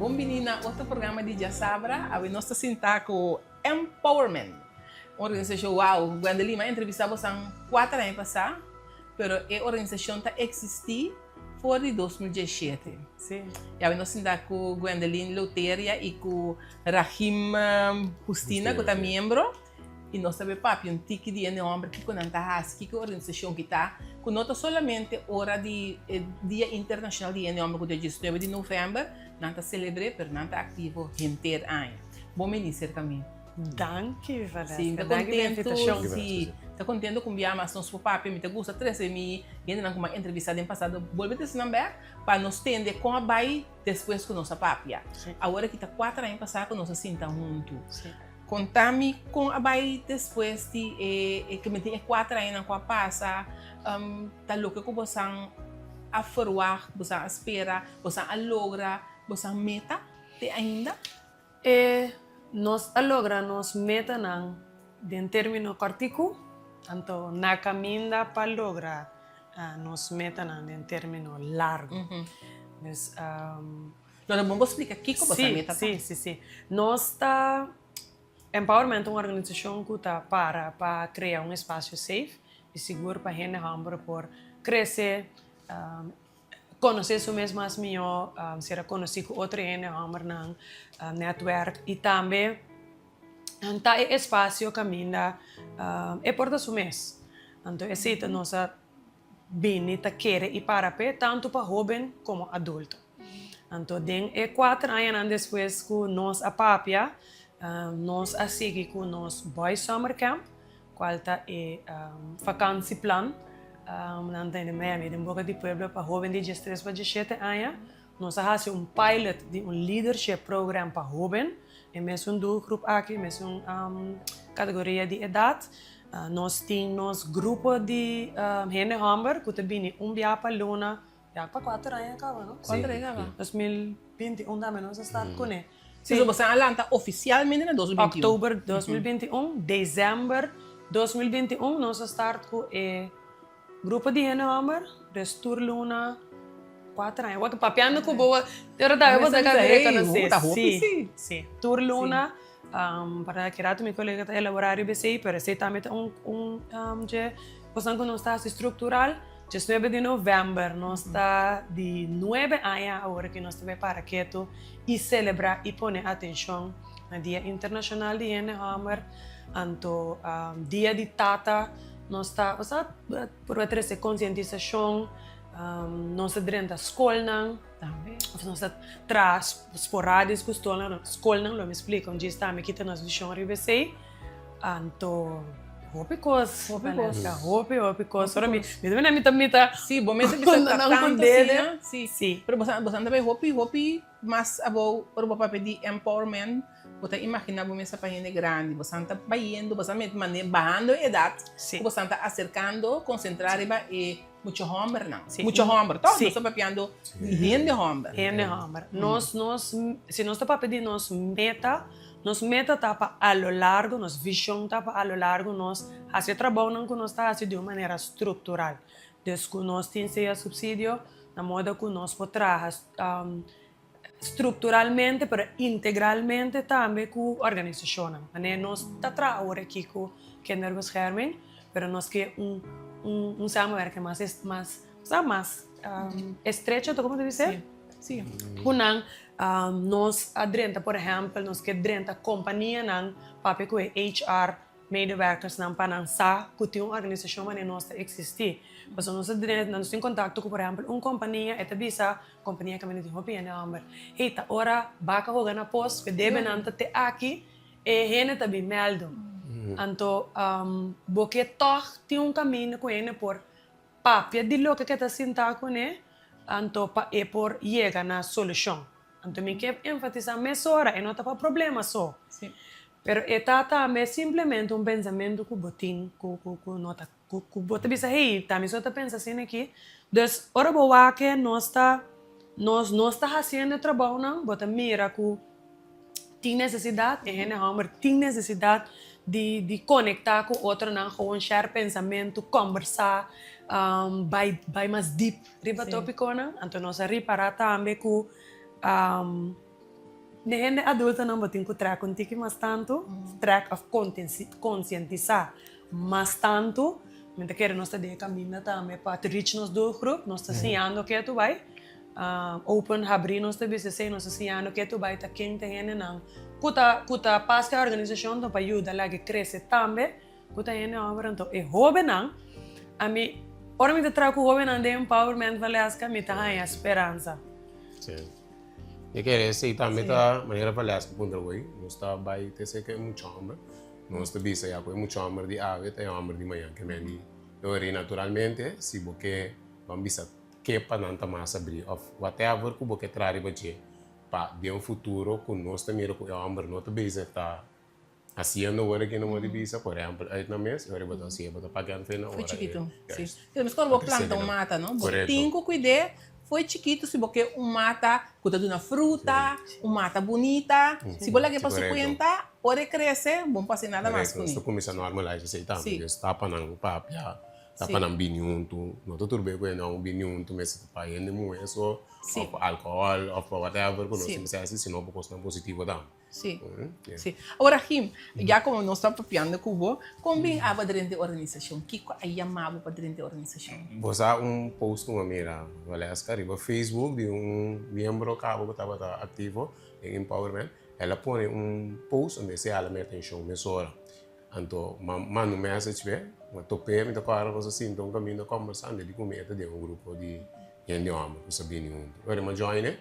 Bon bini na otro programa di Djasabra. Awe nos ta sinta ku Empowerment, un organisashon wow. Gwendolyn, mi a entrevista bosan kuater aña pasá, pero e organisashon ta eksistí for di 2017. Sí. I awe nos sinta ku Gwendolyn Leuteria i ku Rahim Justina, ku ta miembro. I nos ta bay papia un tiki di hende homber kiko nan ta hasi, kiko e organisashon ki ta, ku no ta solamente ora di e Dia Internashonal di Hende Homber ku ta diesnuebe di novèmber nan ta selebr'é, pero nan ta aktivo henter aña. Bon bini serka mi. Danki Valesca, Sí, mi ta danki pa e kontentu, invitashon. sí, ta kontentu ku un bia mas nos por papia. Mi ta gusta trese mi hendenan ku mi a entrevistá den pasado, bolbe trese nan bèk pa nos tende kon a bai despues ku nos a papia. Awor aki ta kuater aña pasá ku nos a sinta huntu. Konta mi kon a bai despues di e ke mi tin e kuater añanan ku a pasa, ta loke ku bosan a ferwagt, bosan a spera, bosan a logra bosan meta te ainda? E nos a logra nos metanan den termino kòrtiku, anto na kaminda pa logra nos metanan den termino largu. Dus. Lo ta bon bo splika kiko bo ta meta ta. Sí, sí, sí. Nos ta Empowerment ta un organisashon ku ta para pa krea un espasio safe i sigur pa hende hòmber por krese, konosé su mes mas mihó, sera konosí ku otro hende hòmbernan, nètwèrk i tambe ta e espasio kaminda e por ta su mes. Anto esei ta nos a bini ta kere i para p'e tantu pa hóben komo adulto. Anto den e kuater añanan despues ku nos a papia, nos a sigui ku nos Boys Summer Camp, kual ta e vakansieplan nan ta Miami den boka di pueblo pa hóben di diestres pa diesshete aña. Nos a hasi un pilot di un leadership program pa hóben, e mesun doelgroep aki, e mesun kategoria di edat. Nos tin nos grupo di hende hòmber ku ta bini un bia pa luna, ya pa kuater aña kaba, no? Kuater aña kaba. 2021 tambe nos a start kuné. Si, so boso a lanta ofisialmente na 2021? Oktober 2021, desèmber 2021 nos a start ku e Grupo di hende homber, des tur luna, kuater aña. Wak papiando ku bo, te ora tambe bo ta kaba di rekonosé. Sí, sí. Tur luna, para ki rato mi kolega ta elaborá riba esei, pero esei tambe ta un un dje kosnan ku nos ta hasi struktural. Diesnuebe di novèmber nos ta di nuebe aña awor ku nos ta bai para ketu i selebrá i pone atenshon na Dia Internashonal di Hende Hòmber, anto Dia di Tata. Nos ta, osea, purba trese konsientisashon, nos ta drenta skolnan, of nos ta traha sporadis ku stolnan, skolnan, lo mi splika un djis tambe kita nos vishon riba esei. Anto hopi kos, Hopi kos. Valeska, hopi, hopi kos. Ora mi, mi ta mira mi ta mi ta Sí, bo mester bisa konta ta nan ku tantu dede. asina, sí. Sí. Pero boso boso ta bay hopi, hopi mas abou ora bo papia di empowerment. Bo ta imaginá bo mes ta pa hende grandi. Bosan ta bayendo, bosan met mane bahando e edat Sí. ku bosan ta aserkando, konsentrá riba e mucha hòmbernan. Sí. Mucha hòmber, tòg? Sí. Nos ta papiando di hende hòmber. Hende hòmber. Nos, nos, si nos ta papia di nos meta, nos meta ta pa a lo largo, nos vishon ta pa a lo largo nos hasi e trabounan ku nos ta hasi di un manera struktural. Dus ku nos tin sea supsidio, na moda ku nos por traha Strukturalmente pero integralmente tambe ku organisashonnan. Manera nos ta traha awor aki ku Kinderbescherming, pero nos ke un un un samenwerking mas mas sa mas estrecho, ta komo ta bis'é? Sí. Ku nan nos a drenta por ehèmpel nos ke drenta kompanianan papia ku e HR medewerkersnan pa nan sa ku tin un organisashon manera nos ta eksistí. Pasobra nos ta drenta nos tin kontakto ku por ehèmpel un kompania e ta bisa Kompania kaminda tin hopi hende hòmber. Hey, ta ora baka hoga na pos, ku e debenan ta te aki, e hende ta bin mèldu. Anto, bo ke tòg tin un kaminda ku hende por papia di loke ke ta sinta kuné, anto pa e por yega na solushon. Anto mi ke enfatisá mesora, e no ta pa problema so. Pero e ta tambe simplemente un pensamentu ku bo tin ku ku no ta Ku bo ta bisa, hey, ta mi so ta pensa asina aki. Dus, ora bo wak e nos ta, nos nos ta hasiendo e trabounan, bo ta mira ku tin nesesidat, e hende hòmber tin nesesidat di di konektá ku otronan, gewoon share pensamentu, kòmbersá, bai bai mas dip riba topikonan. Anto nos a ripará tambe ku. De hende adultonan bo tin ku trèk un tiki mas tantu, trèk òf konsientisá mas tantu. Mi ta kere nos ta den e kaminda tambe pa to reach nos doelgroep. Nos ta siñando ke tu bai. Open, habrí nos ta bisa esei, nos ta siñando ke tu bai ta ken ta hendenan ku ta ku ta pas ku e organisashon pa yuda laga krese tambe ku ta hende hòmber. Anto e hóbennan, ami ora mi ta traha ku hóbennan den Empowerment Valesca mi ta haña speransa. Sí. Mi kere esei tambe ta manera Valesca puntra wei, nos ta bai te seka e mucha hòmber, nos ta bisa ya ku e mucha hòmber di awe ta e hòmber di mañan ke men di e ora ei naturalmente si bo ke ban bisa ke pa nan ta mas abrí òf whatever ku bo ke traha riba dje pa den futuro ku nos ta mira ku e hòmber no ta bezig ta Haciendo ora ki no modi bisa, por ehempel, uit na mes, ora bo ta hacié, bo ta paga anfe na Foi ora e, chikitu, si. juist. Pero meskor bo planta un mata, no? Bo Correcto. tin ku kuid'é foi chikitu si bo ke un mata ku ta duna fruta, un mata bunita. Si bo lag'é Si, pa su correcto. kuenta, ora e krese, bo no por hasi nada mas Correcto. Nos kuné. ta kuminsá normalize esei tambe. Dus tapa nan papia, tapa nan bini huntu. No ta tur be ku e nan bini huntu mester ta pa hende muhé so, òf pa alkohòl, òf pa whatever ku nos ta mester hasi, sino pa kosnan positivo tambe. Sí, sí. Awor Jim, ya como nos ta papiando cu bo, con bin abo drenta e organisacion? Kico a yama bo pa drenta e organisacion? Bo sa un post cu mi a mira, Valeska, riba Facebook di un miembro cabo cu tabata activo den Empowerment. El a pone un post donde esey hala mi atencion mesora. Anto mi a manda un message p'e, mi a top'e, mi ta kòrda nos a sinta un caminda combersando, e di cu mi e ta den un grupo di hende homber cu sa bini hunto. Ora mi a join e.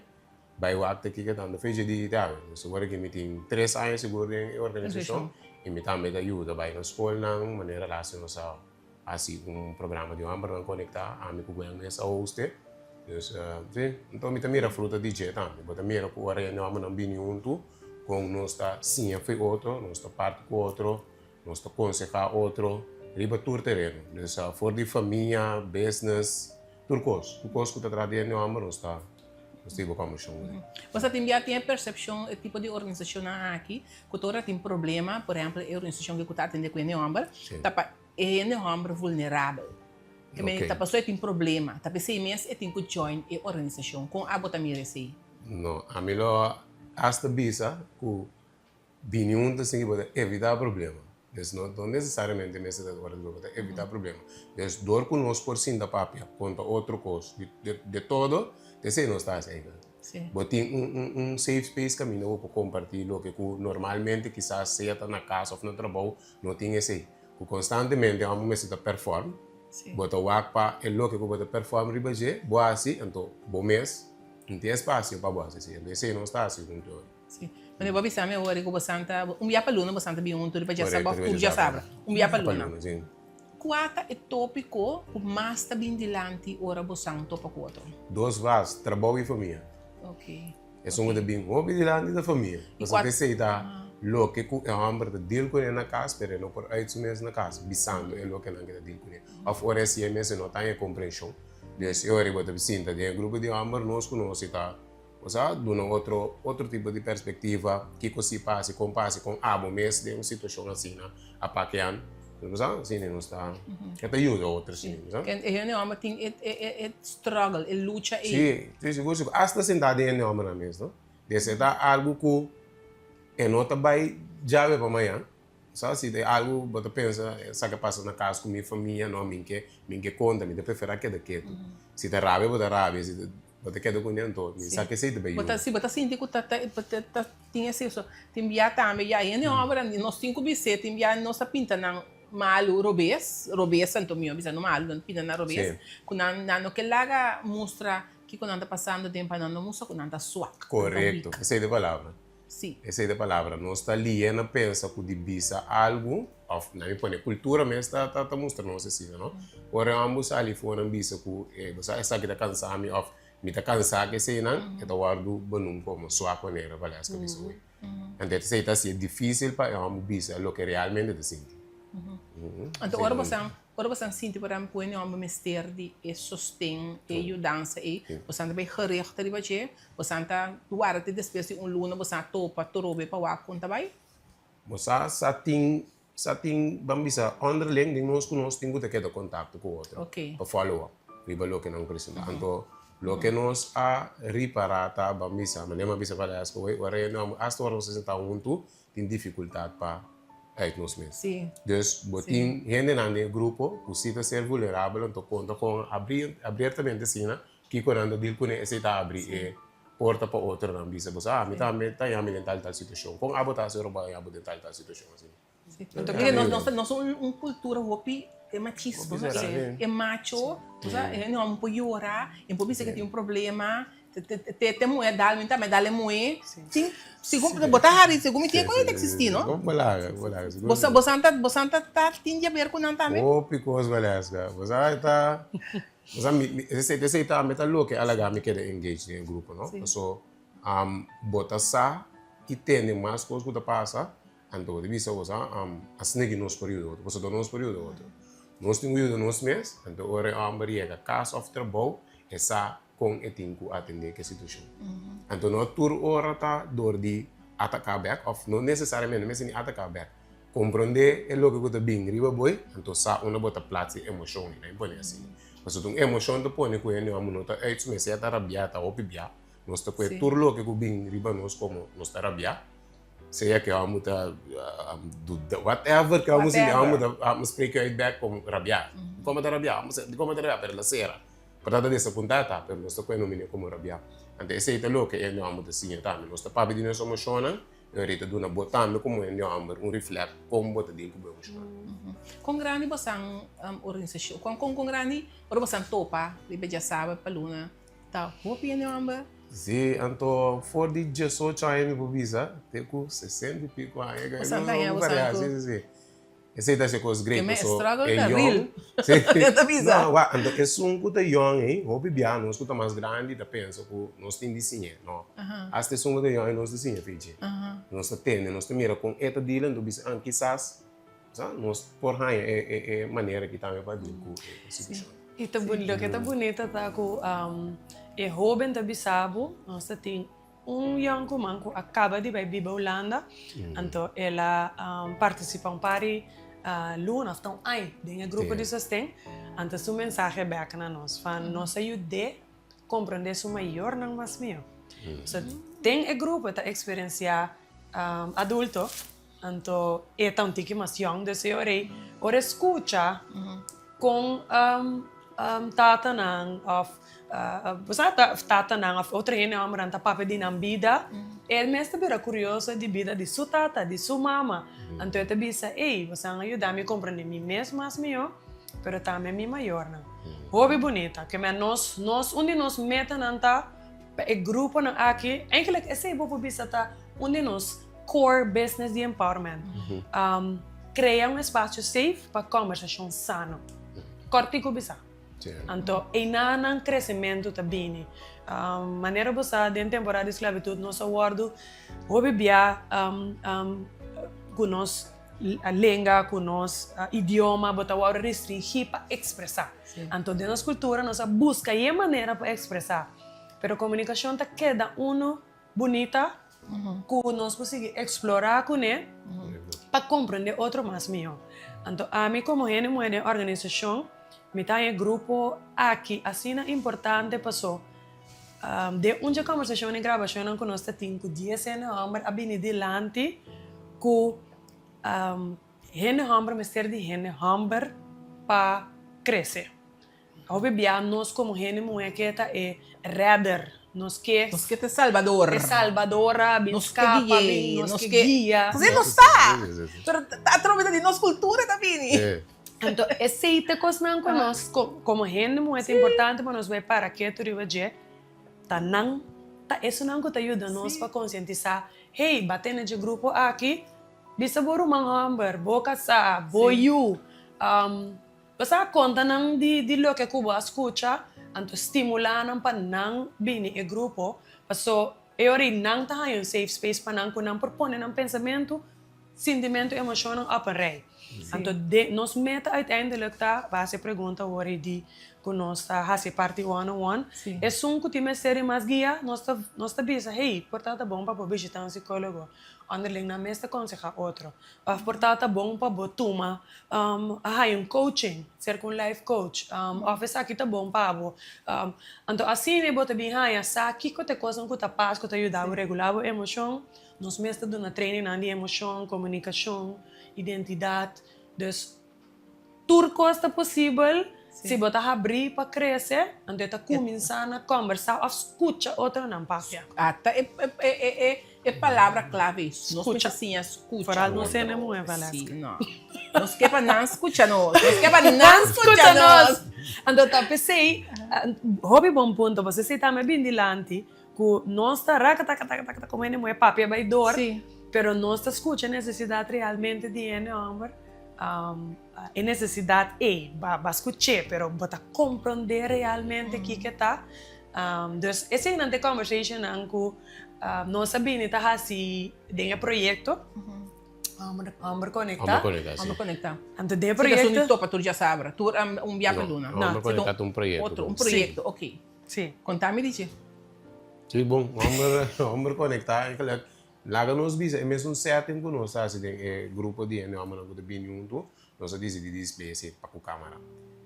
Bai wak ta kiko tantu fecha di awe. Nos awor aki mi tin tres aña sigur den e organisashon i mi tambe ta yuda bai na skolnan manera laatste nos a hasi un programa di hòmbernan konektá, ami ku Gwen mes a host e. Dus si, anto mi ta mira fruta di dje tambe. Bo ta mira ku ora hende hòmbernan bini huntu kon nos ta siña for otro, nos ta parti ku otro, nos ta konsehá otro riba tur tereno. Dus for di famia, business, tur kos. Tur kos ku ta trata di hende hòmber nos ta. Nos tin bo komishon ei. Pasobra tin bia tin e persepshon e tipo di organisashonnan aki ku tur ora tin problema, por ehèmpel e organisashon ku ta atendé ku hende hòmber ta pa e hende hòmber vulnerabel. Ke men ta pasobra e tin problema, ta p'esei mes e tin ku join e organisashon. Kon abo ta mira esei? No, ami lo hasta bisa ku Bini un ta sinti bo ta evitá problema. Dus no no nesesariamente mester ta ora di bo ta evitá problema. Dus dor ku nos por sinta papia konta otro kos di de de todo, ta esei nos ta hasi einan. Bo tin un un un safe space kaminda bo por kompartí loke ku normalmente kisas sea ta na kas òf na trabou no tin esei. Ku konstantemente amo mester ta perform, bo ta wak pa e loke ku bo ta perform riba dje, bo hasi, anto bo mes no tin espasio pa bo hasi esei. Anto esei nos ta hasi huntu awor. Sí. Mane bo a bisa mi awor ku bo santa un bia pa luna bo santa bin huntu riba djasabra òf tur djasabra. Un bia pa luna. Kua ta e tópiko ku mas ta bin dilanti ora bo san topa ku otro? Dos bas, trabou i famia. Oké. Esun ku ta bin hopi dilanti ta famia. Pasobra esei ta loke ku e hòmber ta deal kuné na kas pero e no por uit su mes na kas bisando e lokenan ku e ta deal kuné. Òf ora e siña mes e no ta haña komprenshon. Dus e ora bo ta sinta den e grupo di hòmber nos ku nos i ta Osea, duna otro otro tipo di perspectiva, kico si pa haci, con pa haci, con abo mes den un situacion asina a pakean. Bo sa? Asina nos ta, e ta yuda otro asina, bo sa? E hende homber tin e e e struggle, e lucha ei. Si, si, sigur sigur. Hasta sentá den hende hombernan mes, no? Des e ta algo cu e no ta bay djawe pa mañan. Sa si ta algu bo ta pensa sa ke pasa na kas ku mi famia no mi ke mi ke konta mi ta prefera keda ketu si ta rabia bo ta rabia si ta bo ta keda kuné anto mi sa kesei ta bai yuda. Si bo ta sinti ku ta ta tin esei so tin bia tambe ya hende hòmber nos tin ku bis'é tin bia nos ta pinta nan malu robes robes anto mihó bisa no malu nan ta pinta nan robes ku nan nan no ke laga mustra kiko nan ta pasando den pa nan no mustra ku nan ta swak nan ta Korekto weak. esei ta e palabra. Sí. Esei ta palabra. Nos ta lia na pensa ku di bisa algu, òf na mi pone kultura mes ta ta ta mustra nos asina, no? Ora e hòmber sali for nan bisa ku e bo sa esaki ta kansa mi òf mi ta kansá ku eseinan, e ta wòrdu benum komo swak manera Valeska bisa hoy. Anto esei ta hasié difísil pa e hòmber bisa loke realmente ta sinti. Anto ora bo sa Ora bosan sinti por ehempel ku e hòmber mester di e sosten, e yudansa ei, bosan ta bai gericht riba dje, bosan ta warda te despues di un luna bosan a topa trobe pa wak kon ta bai? Bo sa sa tin sa tin ban bisa onderling den nos ku nos tin ku ta keda kontakto ku otro pa follow up riba loke nan presenta. Anto. Loke nos a ripará ta ban bisa, manera mi a bisa Valesco, wey, ora e no, hasta ora nos a sentá huntu, tin difikultat pa uit nos mes. Dus bo tin hendenan den e grupo ku si ta ser vulnerabel, anto konta kon abri abiertamente asina, kiko nan ta dil kuné, esei ta abri e porta pa otronan bisa bo sa, ah, mi tambe ta yami den tal tal situashon. Kon abo ta hasi ora bo a yami bo den tal tal situashon asina? Anto mira, nos, nos, nos un, un cultura hopi e machismo, no? E, e macho, o sea, e hende homber por yora, e por bisa que tin un problema, te, te, te, te muher dal, mi tambe dal e muher. Tin, segun, bo ta hari, segun mi tin e cosa ta existi, no? Bo laga, bo laga, segun Bo sa, bo san ta, bo san ta, ta tin di haber cu nan tambe? Hopi cos, Valeska. Bo sa ta, bo sa mi, mi, esei, esei tambe ta loke a laga mi keda engage den e grupo, no? Paso, bo ta sa y tende mas cos cu ta pasa, Anto bo ta bisa bo sa, asina ki nos por yuda otro, pasobra nos por yuda otro. Nos tin ku yuda nos mes, anto ora e hòmber yega kas òf trabou, e sa kon e tin ku atendé ku e situashon. Anto no tur ora ta dor di ataká bèk òf no nesesariamente mester ni ataká bèk. Komprondé e loke ku ta bin riba bo ei, anto sa unda bo ta plats e emoshon ei, nan pone asina. Pasobra un emoshon ta pone ku hende hòmber no ta uit su mes, sea ta rabiá, ta hopi biá, nos ta kohe tur loke ku bin riba nos komo nos ta rabiá. Sea ke amo ta duda, whatever ke amo sinti, amo ta amo spreek uit bek como rabiá. Dikon bo ta rabiá? Amo sa dikon bo ta rabiá? Pero el a sera. Por ta ta desapuntá ta, pero nos ta kohe nomine como rabiá. Anto esei ta loke e hende hòmber ta siña tambe. Nos ta papia di nos emoshonnan, i ora ta duna bo tambe como hende hòmber un reflèk kon bo ta deal ku bo emoshonnan. Kon grandi bosan organisashon, kon kon grandi ora bosan topa riba djasabra pa luna Ta hopi hende homber. Sí, anto for di diesocho aña mi por bisa te ku sesenta i piko aña. Bo san daña bo san ku. Sí, sí, sí. Esei ta hasi kos great. Ke men e struggle ta real. Sí. E ta bisa. No, wak, anto esun ku ta yòn ei, hopi bia nos ku ta mas grandi ta pensa ku nos tin di siñ'é. No. Asta esun ku ta yòn ei nos ta siña fichi. Nos ta tende, nos ta mira kon e ta deal, anto bisa, ah, kisas. Sa nos por haña e e e manera aki tambe pa deal ku e situashon. I ta bun loke ta bunita ta ku e hoben ta bisa bo, nos ta tin un yònkuman ku a kaba di bai biba Hulanda, anto el a partisipa un par di luna òf ta un aña den e grupo di sosten, anto su mensahe bèk na nos van nos a yud'é komprondé su mayornan mas mihó. So den e grupo e ta eksperensiá adulto. Anto e ta un tiki mas yòn, dus e ora ei, ora e skucha kon tatanan òf bo sa tatanan òf otro hende hòmbernan ta papia di nan bida, e mes ta bira kurioso di bida di su tata, di su mama. Anto e ta bisa, ey, boso a yuda mi komprendé mi mes mas mihó, pero tambe mi mayornan. Hopi bunita. Ke men nos, nos, un di nos metanan ta pa e gruponan aki, eigenlijk esei bo por bisa ta un di nos Core business di empowerment. Crea un espacio safe pa conversacion sano. Cortico bisa. Anto einan nan crecemento ta bini. Manera bo sa den temporada di sclavitud nos a wordo hopi bia cu nos lenga, cu nos idioma bo ta wordo restringi pa expresa. Anto den nos cultura nos a busca e manera pa expresa. Pero comunicacion ta keda uno bunita ku nos por sigui eksplorá kuné pa komprendé otro mas mihó. Anto ami komo hende muhé den organisashon mi ta haña e grupo aki asina importante paso den un dje kòmbersashon i grabashonnan ku nos ta tin ku dies hende hòmber a bini dilanti ku hende hòmber mester di hende hòmber pa krese. Hopi bia nos komo hende muhé ke ta e redder, nos ke. Nos ke ta e salbador. E salbadora, bin skapa, bin nos ke guia. Nos nos ta, pero atrobe ta di nos kultura ta bini. Anto esei ta kosnan ku nos komo hende muhé ta importante pa nos bai para ketu riba dje, ta nan ta esunnan ku ta yuda nos pa konsientisá, hey, ba tene dje grupo aki, bisa bo ruman hòmber, bo kasá, bo yu. Bo sa konta nan di di loke ku bo a skucha, anto stimulá nan pa nan bini e grupo, paso e ora ei nan ta haña un safe space pa nan ku nan por pone nan pensamentu, sintimentu, emoshonnan op een rei. Anto den nos meta uiteindelijk ta, bo hasi e pregunta awor ei di ku nos ta hasi parti one on one, esun ku tin mester di mas guia nos ta nos ta bisa hey por ta ta bon pa bo bishita un psicologo, onderling nan mes ta konseha otro. Òf por ta ta bon pa bo tuma a haña un coaching serka un life coach òf esaki ta bon pa bo. Anto asina bo ta bin haña sa kiko ta e kosnan ku ta pas ku ta yuda bo regulá bo emoshon. Nos mes ta duna trainingnan di emoshon, komunikashon, identidat. Dus tur kos ta posibel si bo ta habrí pa krese, anto e ta kuminsá na kòmbersá òf skucha otronan papia. Ata e e palabra klave ei, nos mester siña skucha. Foral nos hende muhé, Valeska. Sí, no. Nos ke pa nan skucha nos. Nos ke pa nan skucha nos. Anto ta p'esei, hopi bon punto, pasobra esei tambe a bin dilanti ku nos ta rakatakatakatakata komo hende muhé papia bai dor, pero nos ta skucha nesesidat realmente di hende hòmber. E nesesidat ei, bo a skuch'é, pero bo ta komprondé realmente kiko e ta. Dus eseinan ta e kòmbersashonnan ku nos a bini ta hasi den e proyekto Hòmber Konektá. Hòmber Konektá, si. Hòmber Konektá. Anto den e proyekto. Si ta un topa tur djasabra, tur un bia pa luna. No, Hòmber Konektá ta un proyekto. Otro, un proyekto, ok. Si. Konta mi di dje. Si, bon, Hòmber Hòmber Konektá eigenlijk Laga nos bisa e mesun setting ku nos ta hasi den e grupo di hende hòmbernan ku ta bini huntu, nos a disidí di display esei pa ku kamara.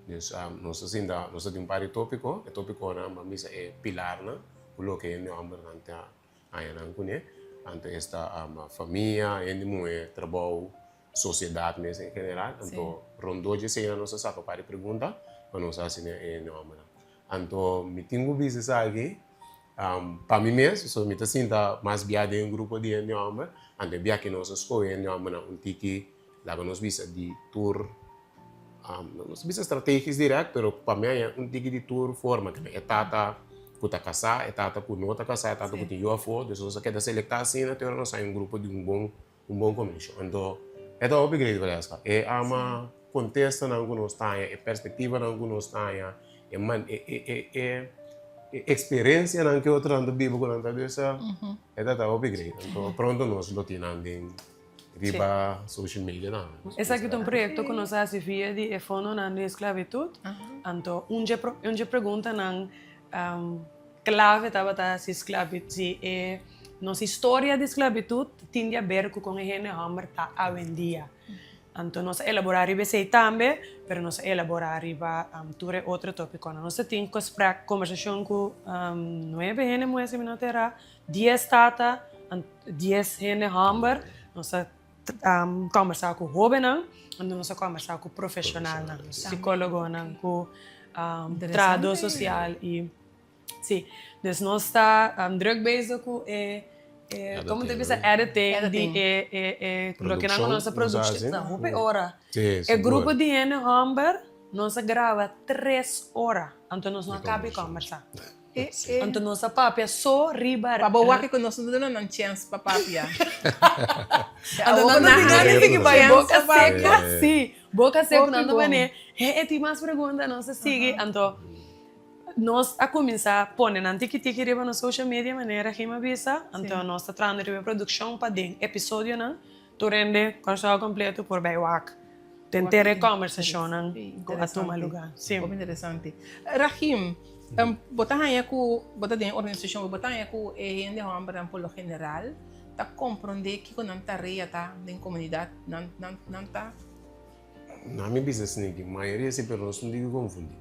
Dus nos ta sinta, nos ta tin un par di tópiko, e tópikonan ban bisa e pilarnan ku loke hende hòmbernan ta haña nan kuné. Anto esta famia, hende muhé, trabou, sosiedat mes en general. Anto rondó dje eseinan nos a saka un par di pregunta pa nos hasi na e hende hòmbernan. Anto mi tin ku bisa esaki Pa mi mes, so mi ta sinta mas bia den un grupo di hende hòmber, anto e bia ki nos a skohe hende hòmbernan un tiki, laga nos bisa di tur, no nos ta bisa strategis dirèkt, pero pa mi haña un tiki di tur forma, ke e tata ku ta kasá, e tata ku no ta kasá, e tata ku tin yu afó, dus nos a keda selektá asina te ora nos haña un grupo di un bon Un bon kombinashon. Anto e ta hopi great Valeska. E ama kontestanan ku nos ta haña, e perspektivanan ku nos ta haña, e man e e e e e eksperensianan ku e otronan ta biba ku nan ta bisa, e ta ta hopi great. Anto pronto nos lo tin nan den riba social media tambe. Esaki ta un proyekto ku nos a hasi via di e fondonan di esklabitut. Anto un dje un dje preguntanan Clave tabata si sclavi si e nos historia di sclavitud tin di haber cu con e hende homber ta awendia. Anto nos a elabora riba esey tambe, pero nos a elabora riba tur e otro topiconan. Nos a tin gesprek, conversacion cu nuebe hende muhe si mi no ta era, dies tata, dies hende homber. Nos a conversa cu hobennan, anto nos a conversa cu profesionalnan, psicologonan, cu trahador social y. Sí, dus nos ta druk bezig ku e, e komo ta bisa editing di e e e loke nan ku nos a produkshon ta hopi ora. E grupo di hende hòmber nos a graba tres ora anto nos no a kaba di kòmbersá. Anto nos a papia so riba. Pa bo wak ku nos no ta duna nan chèns pa papia. Anto nan ta tin gana di bai boka seko, sí, boka seko nan ta pone he e tin mas pregunta nos a sigui anto. Nos a kuminsá pone nan tiki tiki riba nos social media manera Jim a bisa, anto nos ta trahando riba e produkshon pa den episodionan tur hende Kòrsou kompleto por bai wak den ter e kòmbersashonnan ku a tuma lugá. Sí. Hopi interesante. Rahim, bo ta haña ku bo ta den e organisashon, bo ta haña ku e hende hòmbernan por lo general ta komprondé kiko nan tarea ta den komunidat? Nan nan ta. Na mi bisa asina ki mayoria si pero nos no dibi konfundi.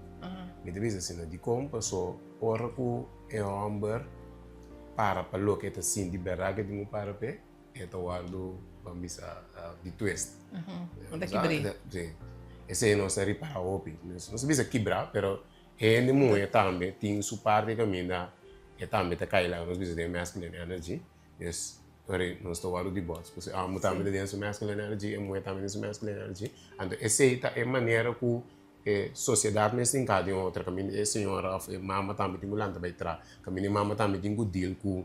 Mi ta bisa asina dikon paso ora ku e hòmber para pa loke e ta sinti bèrdat ke tin ku para p'e, e ta wòrdu ban bisa di twist. No ta kibr'é. Si. Esei nos ta ripará hopi. Nos ta bisa kibrá pero e hende muhé tambe tin su parti kaminda e tambe ta kai laga nos bisa den masculine energy. Yes, ori nos ta wòrdu di bòs. Pasobra e hòmber tambe ta den su masculine energy, e muhé tambe den su masculine energy. Anto esei ta e manera ku e sosiedat mes tin ka den otro. Kaminda e señora òf e mama tambe tin ku lanta bai traha. Kaminda e mama tambe tin ku deal ku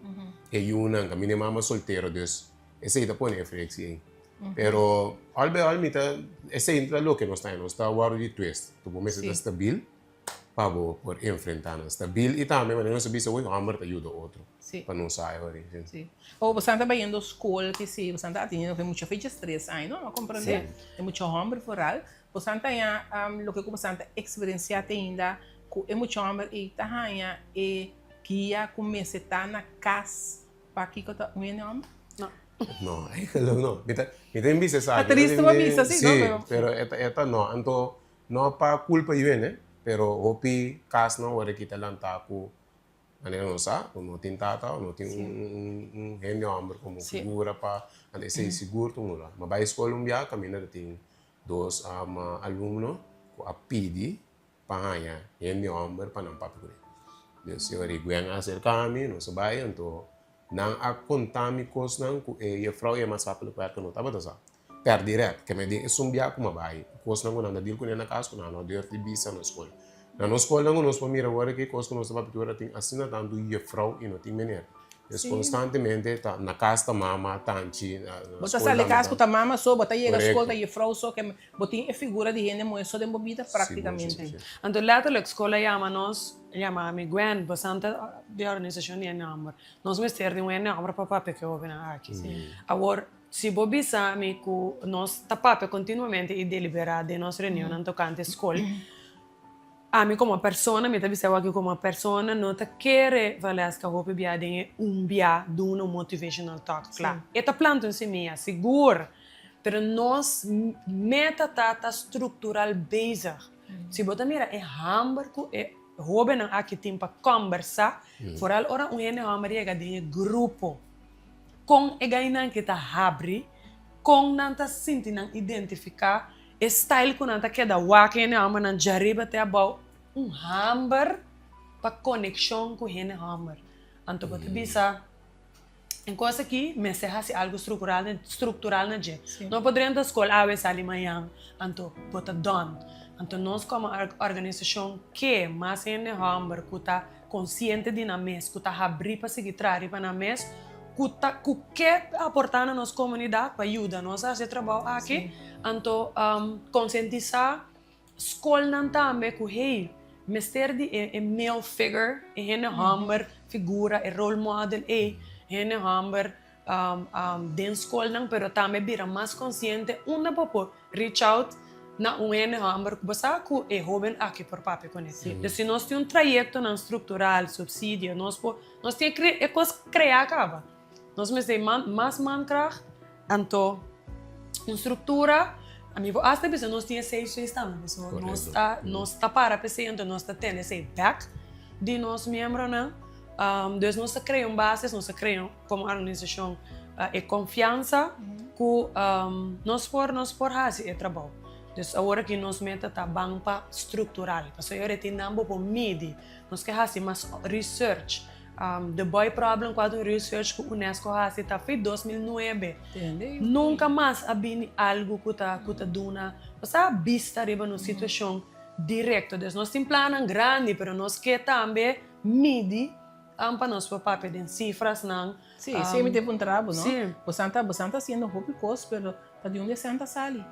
e yunan. Kaminda e mama soltero. Dus esei ta pone e friksi ei. Pero òl bai òl mi ta esei ta loke nos ta. Nos ta wòrdu di twist. Bo mester ta stabil. pa bo por enfrentá nan stabil i tambe manera nos a bisa hoy hòmber ta yuda otro pa nos sa e ora ei. Sí. O bosan ta bayendo skol ki si bosan ta atendiendo ku e mucha fecha stres ai no? A komprendé? E mucha hòmber foral bosan ta haña loke ku bosan ta eksperensiá te ainda ku e mucha hòmber ei ta haña e guia ku mester ta na kas pa kiko ta un hende hòmber? No. No, eigenlijk no. Mi ta mi ta bisa esaki. Ta triste pa bisa si no pero. Sí, pero e ta e ta no. Anto no pa kulpa yu hende pero hopi kasnan ora ki ta lanta ku Manera nos sa ku no tin tata o no tin un hende hòmber komo figura pa anda esei sigur ta un ora. Mi a bai skol un bia kaminda ta tin dos alumno ku a pidi pa haña hende hòmber pa nan papia kuné. Dus e ora Gwen a aserká mi, nos a bai anto nan a konta mi kosnan ku e jefrou e maatschappelijk werker no tabata sa. Pèrdí rèt, ke mi den esun bia ku mi a bai, kosnan ku nan ta dil kuné na kas ku nan no durf di bisa na skol. Na nos skolnan ku nos por mira awor aki, kos ku nos ta papia tur ora tin asina tantu jefrou i no tin meneer. Dus konstantemente ta na kas ta mama, tanchi, na Bo ta skol sali tambe kas ku ta. ta mama so, bo ta yega skol Korekto. ta jefrou so, ke bo tin e figura di hende muhé so den bo bida Sigur, praktikamente. sigur, si. Anto letterlijk skol a yama nos, yama mi, Gwen, bosan ta di organisashon di hende hòmber. Nos mester di un hende hòmber pa papia ku e hóbennan aki. Awor, Si bo bisa mi ku nos ta papia kontinuamente i deliberá den nos reunionnan tokante skol, ami komo persona, mi ta bisa awor aki komo persona, no ta kere Valeska hopi bia den e un bia duna un motivational talk. Kla, e ta planta un simia, sigur, pero nos meta ta ta struktural bezig. Si bo ta mira e hamber ku e hóbennan aki tin pa kòmbersá, foral ora un hende hòmber yega den e grupo, Kon e gainan ke ta habri, kon nan ta sinti nan identifiká, e style ku nan ta keda wak hende hòmbernan djariba te abou, un hamber pa konekshon ku hende hòmber. Anto bo ta bisa, e kos aki mester hasi algu struktural struktural na dje. No por drenta skol awe sali mañan, anto bo ta done. Anto nos komo organisashon ke mas hende hòmber ku ta konsiente di nan mes, ku ta habrí pa sigui traha riba nan mes, ku ta ku ke aportá na nos komunidat pa yuda nos hasi e trabou aki. Anto konsientisá skolnan tambe ku hey, mester di e e male figure, e hende hòmber figura, e role model ei, hende hòmber den skolnan pero tambe bira mas konsiente unda bo por reach out na un hende hòmber ku bo sa ku e hóben aki por papia kuné. Dus si nos tin un trayektonan struktural, supsidio, nos por, nos tin e kos kreá kaba. Nos mester mas mankracht, anto un struktura, mi por asta bisa nos tin e safe space tambe, pasobra nos ta, nos ta para p'esei, anto nos ta tene esei bèk di nos miembronan. Dus nos ta krea un basis, nos ta krea komo organisashon e konfiansa ku nos por nos por hasi e trabou. Dus awor aki nos meta ta ban pa struktural, pasobra e ora tin nan bo por midi, nos ke hasi mas research. The boy problem kua ta un research ku UNESCO hasi ta fi 2009. Nunka mas a bini algu ku ta ku ta duna bo bista riba nos situashon direkto. Dus nos tin plannan grandi pero nos ke tambe midi pa nos por papia den sifrasnan. Sí, sí, mi te puntra bo, no? Sí. Bosan ta, bosan ta haciendo hopi cos, pero ta di unda esnan ta sali?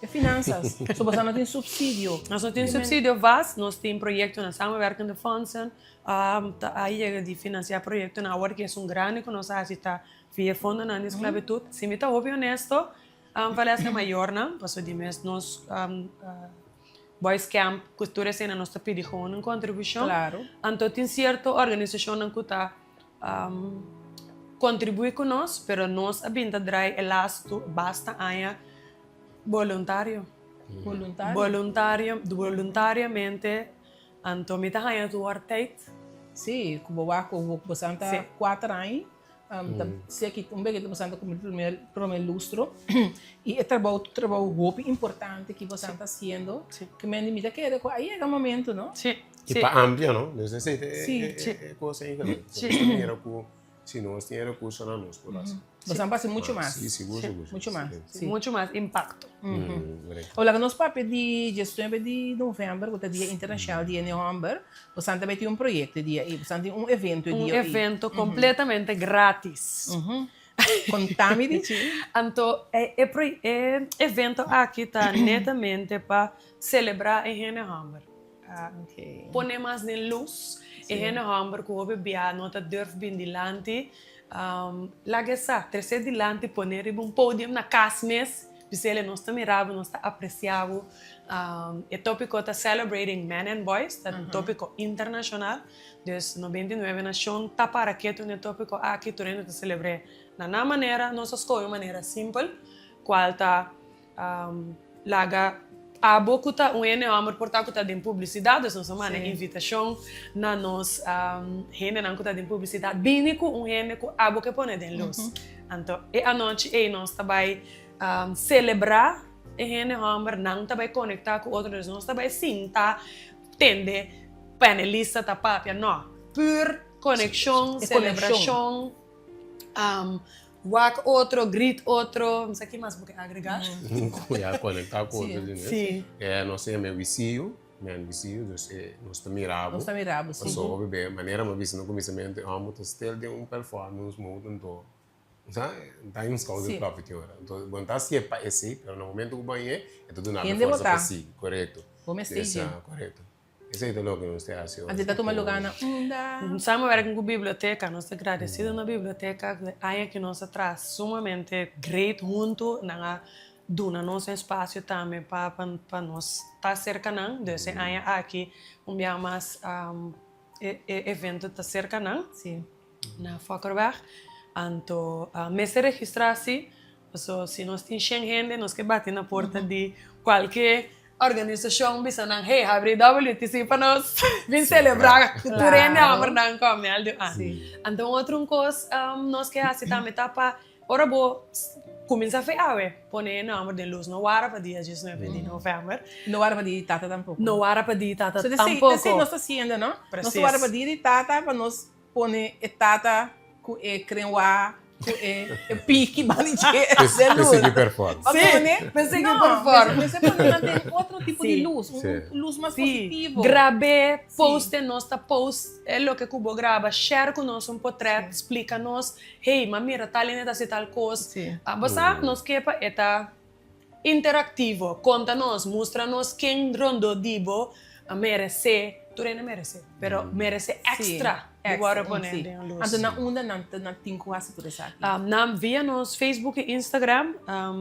E finanzas. So bosan no tin subsidio. Nos no tin subsidio vast, nos tin proyectonan samenwerkende fondsen, ta a yega di financia proyectonan, awor ki esun grandi ku nos a hasi ta via fondonan di esclavitud. Si mi ta hopi honesto, Valesca mayornan, pasobra di mes nos Boys Camp ku tur esena nos ta pidi gewoon un kontribushon. Claro. Anto tin sierto organisashonnan ku ta kontribuí ku nos, pero nos a bin ta drai e lastu basta aña boluntario. Boluntario? Boluntario, boluntariamente. Anto mi ta haña tur tijd. Sí, ku bo wak ku bo san ta kuater aña. Ta seki un beke ta pasando ku mi primer prome lustro i e trabou ta trabou hopi importante ki boso ta hasiendo ke men di mi ta kere ku a yega momento no. Si. I pa amplia no dus esei ta e kos eigelik nos ta mira ku si nos tin e rekursonan nos por hasi. Boso a hasi mucho mas. Si sigur sigur. Mucho mas si. Mucho mas impacto. Ora ku nos papia di diesnuebe di november ku ta dia internashonal di hende hòmber, boso tambe tin un proyekto e dia ei, boso tin un evento e Un dia ei. evento completamente gratis. Konta mi di dje. Anto e e evento aki ta netamente pa selebrá e hende hòmber. Pone mas den lus e hende hòmber ku hopi bia no ta durf bin dilanti. Laga e sa, tres'é dilanti, pon'é riba un podium na kas mes, bis'é nos ta mira bo, nos ta apresiá bo. E tópiko ta Celebrating Men and Boys, ta un tópiko internashonal. Dus 99 nashon ta para ketu na e tópiko aki, tur hende ta selebr'é na nan manera. Nos a skohe un manera simpel, kual ta Laga abo ku ta un hende hòmber por ta ku ta den publisidat, dus nos a manda invitashon na nos hendenan ku ta den publisidat, bini ku un hende ku abo ke pone den lus. Anto e anochi ei nos ta bai selebrá e hende hòmber, nan ta bai konektá ku otro, dus nos ta bai sinta tende panelista ta papia, no, pur konekshon, selebrashon. Wak otro, grit otro, no sa ki mas bo ke agrega. Ya conecta cu otro di mes. E nos ta yama we see you, man we see you, dus e nos ta mira bo. Nos ta mira bo, si. Pasobra hopi be manera mi a bisa na cuminsamentu e homber ta stil den un performance mode anto sa ta un skouder propi tin ora. Anto bo no ta hacié pa esey pero na momento cu bo hañ'é e ta duna bo forsa pa sigui, corecto. Bo mester dje. Corecto. Esei ta loke nos ta hasi ora. Antes ta tuma lugar na unda? Samenwerking ku biblioteka, nos ta gradesido na biblioteka ku e aña ki nos a traha sumamente great huntu, nan a duna nos un espasio tambe pa pa nos ta serka nan, dus e aña aki un bia mas e evento ta serka nan. Na Fokkerweg. Anto mester registrá si, paso si nos tin shen hende nos ke bati na porta di kualke organisashon bisa nan hey habri WTC pa nos bin selebrá ku tur hende hòmbernan kòm el di an. Anto un otro un kos nos ke hasi tambe ta pa ora bo kuminsá fe awe pone e nòmber den lus no wara pa dia diesnuebe di novèmber. No wara pa dia di tata tampoko. No wara pa dia di tata tampoko. So esei nos ta hasiendo no? Nos ta wara pa dia di tata pa nos Pone e tata ku e krenwa ku e piki banda dje den lus. P'e sigui perform. Pa pone, P'e sigui perform. No, mester pone nan den otro tipo di lus, un lus mas positivo. Grab'é, post'é, nos ta post e loke ku bo graba, share ku nos un potrèt, splika nos, hey, m'a mira tal hende ta hasi tal kos. Bo sa, nos ke pa e ta Interaktivo, konta nos, mustra nos ken rondó di bo a meresé, tur hende meresé, pero meresé èkstra di wòrdu poné den lus. Anto na unda nan ta nan tin ku hasi tur esaki? Nan via nos Facebook i Instagram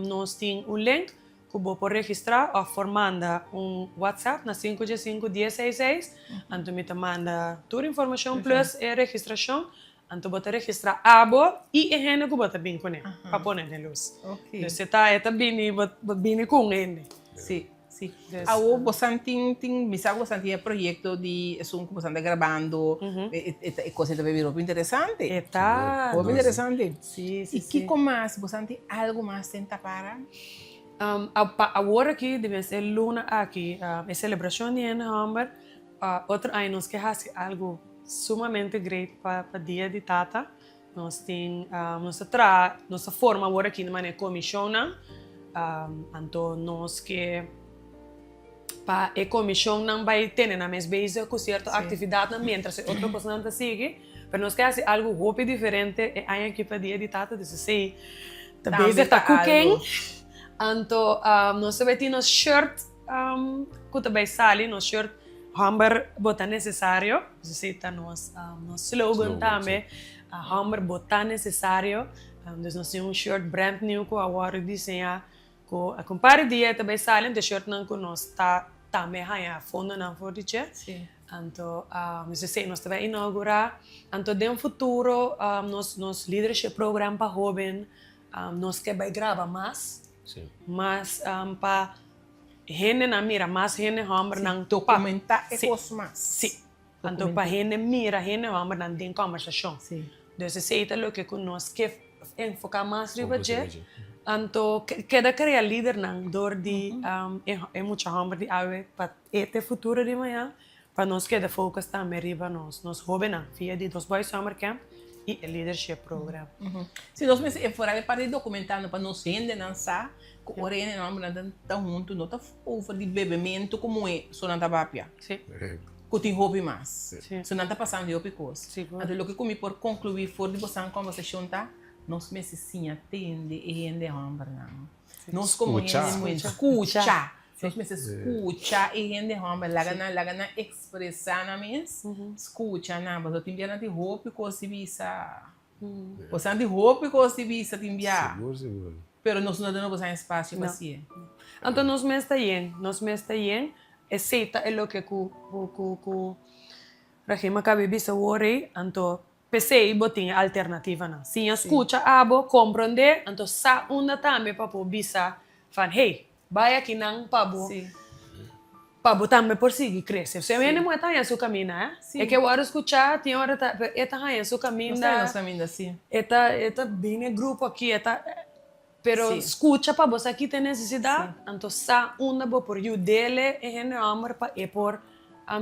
nos tin un link ku bo por registrá òf por manda un WhatsApp na sinku dje sinku dies seis seis, anto mi ta manda tur informashon plus e registrashon Anto bo ta registra abo i e hende ku bo ta bin kuné pa pone den lus. Dus e ta e ta bini bo bini ku un hende. Sí, sí. Awor bosan tin tin mi sa ku bosan tin e proyekto di esun ku bosan ta grabando e e kos ei ta bira hopi interesante. E ta. Hopi interesante. Sí, sí, I kiko mas? Bosan tin algu mas den tapara? Pa awor aki di mes e luna aki e selebrashon di hende hòmber Otro aña nos ke hasi algu sumamente great pa pa Dia di Tata. Nos tin nos ta traha nos ta forma awor aki na manera komishonnan. Anto nos ke pa e komishonnan bai tene nan mes bezig ku sierto aktividatnan mientras e otro kosnan ta sigui. Pero nos ke hasi algu hopi diferente e aña aki pa Dia di Tata. Dus esei ta bezig ta cooking. Anto nos ta bai tin nos shirt. Ku ta bai sali nos shirt Homber bo ta nesesario, esei ta nos nos slogan tambe, Homber bo ta nesesario. Dus nos tin un shirt brand new ku a wòrdu diseñá ku un par di dia e ta bai sali, anto e shirtnan ku nos ta tambe haña fondonan for di dje. Anto dus esei nos ta bai inougurá. Anto den futuro nos nos leadership program pa hóben Nos ke bai graba mas, mas pa hendenan mira, mas hende hòmbernan Dokumentá e kos mas. Sí. Anto pa hende mira hende hòmbernan den kòmbersashon. Dus esei ta loke ku nos ke enfoká mas riba dje. Anto keda krea lidernan dor di e mucha hòmber di awe pa e ta e futuro di mañan. Pa nos keda focus tambe riba nos nos hobennan via di nos Boys Summer Camp y e Leadership Program. Si nos mester enfora e parti di documentando pa nos hendenan sa cu ora e hendenan hombernan ta hunto no ta over di bebemento cu muhe so nan ta papia. Cu tin hopi mas. So nan ta pasando di hopi cos. Anto loke cu mi por conclui for di bosan conversacion ta. Nos mester siña tende e hende hòmbernan. Nos komo Skucha. hende muhé, skucha. Nos mester skucha e hende hòmber, laga nan laga nan ekspresá nan mes, skucha nan, pasobra tin bia nan tin hopi kos di bisa. Boso tin hopi kos di bisa tin bia. Sigur, sigur. Pero nos no duna boso espasio pa hasié. Anto nos mes ta yen, nos mes ta yen, esei ta e loke ku ku ku Rahim a kaba di bisa wor ei, anto p'esei bo tin e alternativanan. Siña skucha abo, komprondé, anto sa unda tambe pa por bisa van hey, bai akinan pa bo pa bo tambe por sigui krese. Osea hende muhé ta haña su kaminda, eh. E ke wòrdu skuchá, tin ora ta, pero e ta haña su kaminda. Nos ta haña nos kaminda, sí. E ta, e ta bini e grupo aki, e ta, pero skucha pa bo sa ki ta e nesesidat, anto sa unda bo por yud'é e hende hòmber pa e por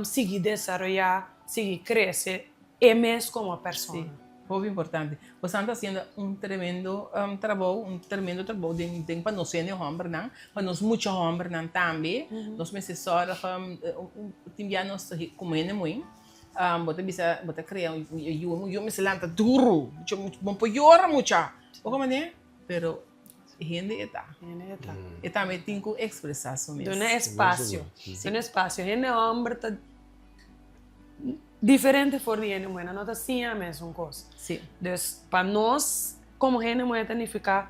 sigui desaroyá, sigui krese e mes komo persona. Sí, hopi importante. Bosan ta hasiendo un tremendo trabou, un tremendo trabou den den pa nos hende hombernan, pa nos mucha hombernan tambe. Nos mester sòrg tin bia nos komo hende muhé bo ta bisa bo ta krea un yu, un yu mester lanta duru, bo no por yora mucha, bo komprende? Pero hende e ta. Hende e ta. E tambe tin ku ekspresá su mes. Duna espasio. Duna espasio. Hende hòmber ta diferente for di hende muhé. Nan no ta siña mesun kos. Sí. Dus pa nos komo hende muhé ta nifiká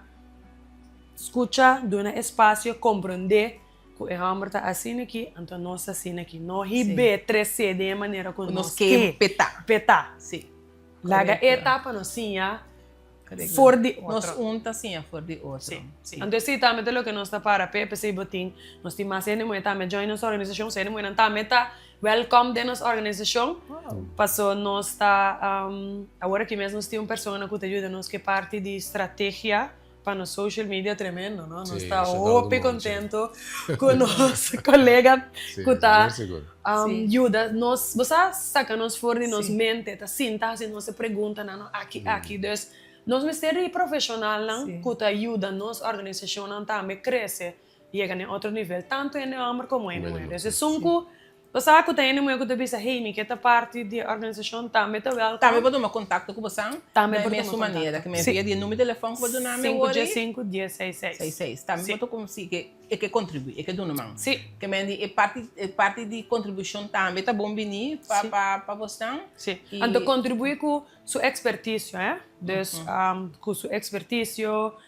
skucha, duna espasio, komprondé ku e hòmber ta asina aki, anto nos ta asina aki. No hib'é, tres'é den e manera ku nos ke p'e ta. Sí. Laga e ta pa nos siña For di otro. Nos un ta siña for di otro. Sí. Sí. Anto esei tambe ta loke nos ta para p'e, p'esei bo tin, nos tin mas hende muhé tambe join nos organisashon, so hende muhénan tambe ta welcome den nos organisashon, paso nos ta, awor aki mes nos tin un persona ku ta yuda nos ku e parti di strategia pa nos social media tremendo, no? Nos ta hopi kontento ku nos kolega ku ta yuda nos, bo sa saka nos for di nos mente, ta sinta hasi nos e preguntanan no aki aki, dus nos mester di profeshonalnan ku ta yuda nos organisashonnan tambe krese yega na e otro nivel, tantu hende hòmber komo hende muhé. Dus esun ku Bo sa ku ta hende muhé ku ta bisa, Hey, mi ke ta parti di e organisashon, tambe ta wèlkòm. Tambe bo tuma kontakto ku bosan Tambe na e por tuma mesun manera kontakto. ku mi envia di e numero di telefòn ku bo duna mi Sinku awor dje ei. sinku dies seis seis. Seis seis. Tambe Sí. bo ta konsi ke e ke kontribuí, e ke duna man. Sí. Ke men di e parti e parti di kontribushon tambe ta bon bini pa Sí. pa pa bosnan. Sí. I. Anto kontribuí ku su ekspertisio, eh. Dus ku su ekspertisio,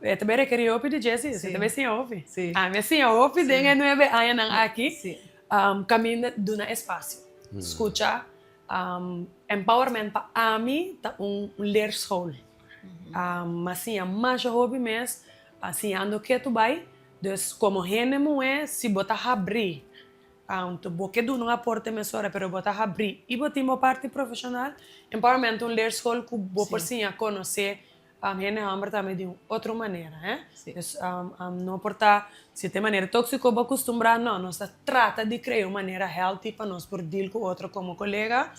E ta bay rekerí hopi di dje, si. E ta bay siña hopi. Ami a siña hopi den e nuebe añanan aki. Caminda duna espacio. Scucha. Empowerment pa ami ta un leerschool. Mi a siña masha hopi mes siñando ke tu bay. Dus como hende muhe si bo ta habri Anto bo ke duna un aporte mesora pero bo ta habrí i bo tin bo parti profeshonal. Empowerment ta un leerschool ku bo por siña konosé hende hòmber tambe di un otro manera, hè. Dus no por ta si ta e manera tóksiko bo a kustumbrá, no. Nos ta trata di krea un manera healthy pa nos por deal ku otro komo kolega.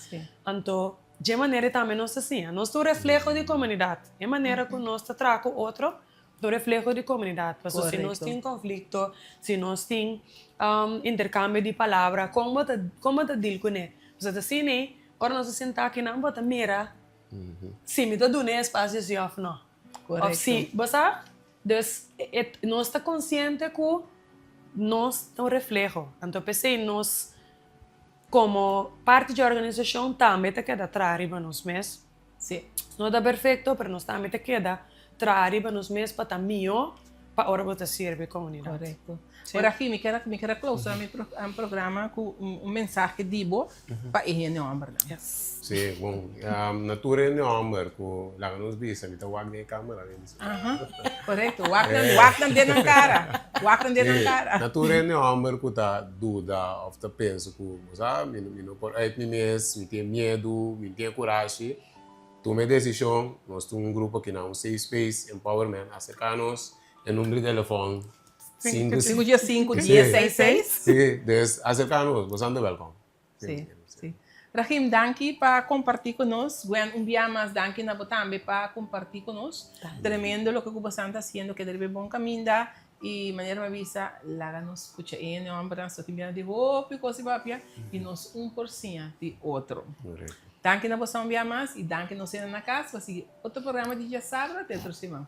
Anto dje manera ei tambe nos ta siña. Nos ta un refleho di komunidat. E manera ku nos ta traha ku otro Ta un refleho di komunidat. Pasobra si nos tin konflikto, si nos tin interkambio di palabra, kon bo ta kon bo ta deal kuné? Pasobra ta asina ei, ora nos ta sentá akinan bo ta mira si mi ta duna e espasio si òf no. Òf si, bo sa? Dus e nos ta konsiente ku nos ta un refleho. Anto p'esei nos komo parti dje organisashon tambe ta keda traha riba nos mes. Sí, nos no ta perfecto, pero nos tambe ta keda traha riba nos mes pa ta mihó pa ora bo ta sirbi comunidad. Correcto. Sí. Ora aki mi kier mi kier a clausura mi programa cu un mensahe di bo pa e hende hombernan. Yes. Sí, bon, na tur hende homber cu laga nos bisa, mi ta wak den e camera den bisa. Aha, correcto. Wak nan, wak nan den nan cara. Wak nan den nan cara. Na tur hende homber cu ta duda of ta pensa cu, bo sa, mi mi no por uit mi mes, mi tin miedu, mi tin e kurashi, tuma e desishon, nos tin un grupo aki na un safe space, empowerment, aserká nos, e number di telefòn, sinku. Sinku dia sinku dies seis seis. Sí, dus aserká nos, boso ta wèlkòm. Sí, sí. Rahim, danki pa kompartí ku nos. Gwen, un bia mas danki na bo tambe pa kompartí ku nos. Tremendo loke ku bosan ta hasiendo, keda riba e bon kaminda. I manera mi a bisa, laga nos skucha e hende hombernan, so tin bia di hopi kos di papia i nos un por siña di otro. Danki na boso un bia mas i danki nos hende na kas pa sigui otro programa di Djasabra te otro siman.